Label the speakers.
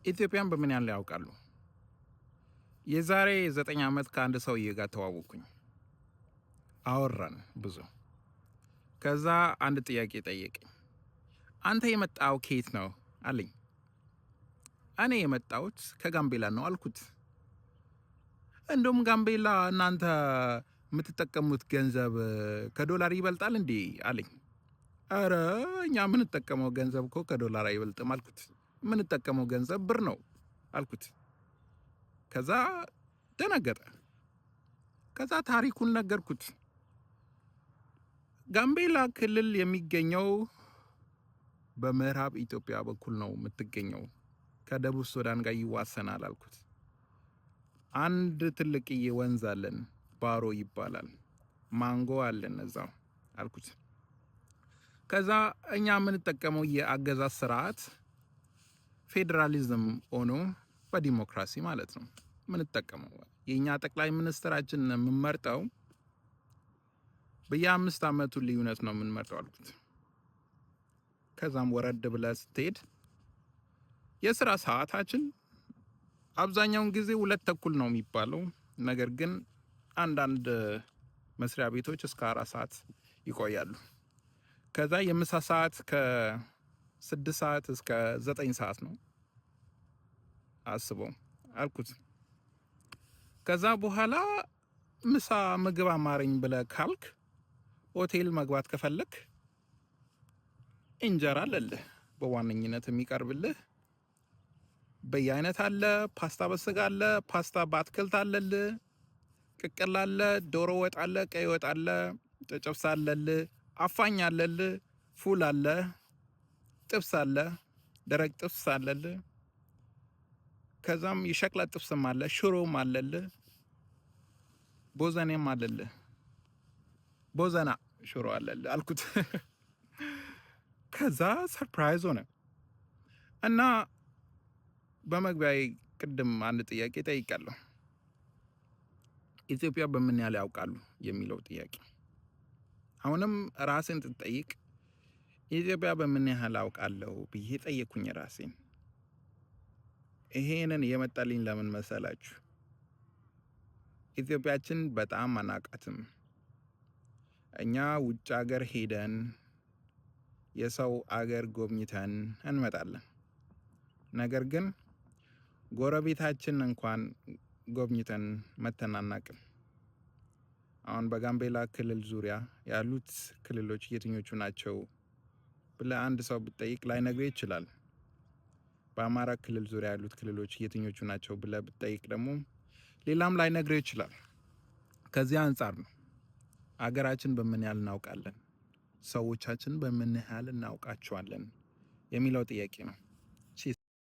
Speaker 1: ኢትዮጵያን በምን ያህል ያውቃሉ? የዛሬ 9 ዓመት ከአንድ ሰውዬ ጋር ተዋወቅኩኝ። አወራን ብዙ። ከዛ አንድ ጥያቄ ጠየቀኝ። "አንተ የመጣኸው ከየት ነው?" አለኝ። እኔ የመጣሁት ከጋምቤላ ነው አልኩት። "እንደውም ጋምቤላ እናንተ የምትጠቀሙት ገንዘብ ከዶላር ይበልጣል እንዴ?" አለኝ። "ኧረ እኛ የምንጠቀመው ገንዘብ እኮ ከዶላር አይበልጥም" አልኩት። "የምንጠቀመው ገንዘብ ብር ነው" አልኩት። ከዛ ደነገጠ። ከዛ ታሪኩን ነገርኩት። ጋምቤላ ክልል የሚገኘው በምዕራብ ኢትዮጵያ በኩል ነው የምትገኘው፣ ከደቡብ ሱዳን ጋር ይዋሰናል አልኩት። አንድ ትልቅዬ ወንዝ አለን፣ ባሮ ይባላል። ማንጎ አለን እዛው አልኩት። ከዛ እኛ የምንጠቀመው የአገዛዝ ስርዓት ፌዴራሊዝም ሆኖ በዲሞክራሲ ማለት ነው የምንጠቀመው። የእኛ ጠቅላይ ሚኒስትራችን የምንመርጠው በየ5 ዓመቱ ልዩነት ነው የምንመርጠው አልኩት። ከዛም ወረድ ብለህ ስትሄድ የስራ ሰዓታችን አብዛኛውን ጊዜ 2:30 ነው የሚባለው። ነገር ግን አንዳንድ መስሪያ ቤቶች እስከ 4 ሰዓት ይቆያሉ። ከዛ የምሳ ሰዓት ከ6 ሰዓት እስከ 9 ሰዓት ነው አስበው አልኩት። ከዛ በኋላ ምሳ ምግብ አማረኝ ብለህ ካልክ፣ ሆቴል መግባት ከፈለክ እንጀራ አለልህ። በዋነኝነት የሚቀርብልህ በየአይነት አለ፣ ፓስታ በስጋ አለ፣ ፓስታ በአትክልት አለልህ፣ ቅቅል አለ፣ ዶሮ ወጥ አለ፣ ቀይ ወጥ አለ፣ ጨጨብሳ አለልህ፣ አፋኝ አለልህ፣ ፉል አለ፣ ጥብስ አለ፣ ደረቅ ጥብስ አለልህ። ከዛም የሸክላ ጥብስም አለ፣ ሽሮም አለልህ፣ ቦዘኔም አለልህ፣ ቦዘና ሽሮ አለልህ አልኩት። ከዛ surprise ሆነ። እና በመግቢያዬ ቅድም አንድ ጥያቄ ጠይቄያለሁ። ኢትዮጵያ በምን ያህል ያውቃሉ የሚለው ጥያቄ። አሁንም ራስን ትጠይቅ፣ ኢትዮጵያ በምን ያህል አውቃለሁ ብዬ ጠየቅኩኝ ራሴን። ይሄንን የመጣልኝ ለምን መሰላችሁ? ኢትዮጵያችን በጣም አናቃትም። እኛ ውጭ ሀገር ሄደን የሰው አገር ጎብኝተን እንመጣለን። ነገር ግን ጎረቤታችን እንኳን ጎብኝተን መተን አናቅም። አሁን በጋምቤላ ክልል ዙሪያ ያሉት ክልሎች የትኞቹ ናቸው ብለህ አንድ ሰው ብትጠይቅ ላይነግርህ ይችላል። በአማራ ክልል ዙሪያ ያሉት ክልሎች የትኞቹ ናቸው ብለህ ብትጠይቅ ደግሞ ሌላም ላይነግርህ ይችላል። ከዚህ አንጻር ነው አገራችን በምን ያህል እናውቃለን፣ ሰዎቻችን በምን ያህል እናውቃቸዋለን የሚለው ጥያቄ ነው።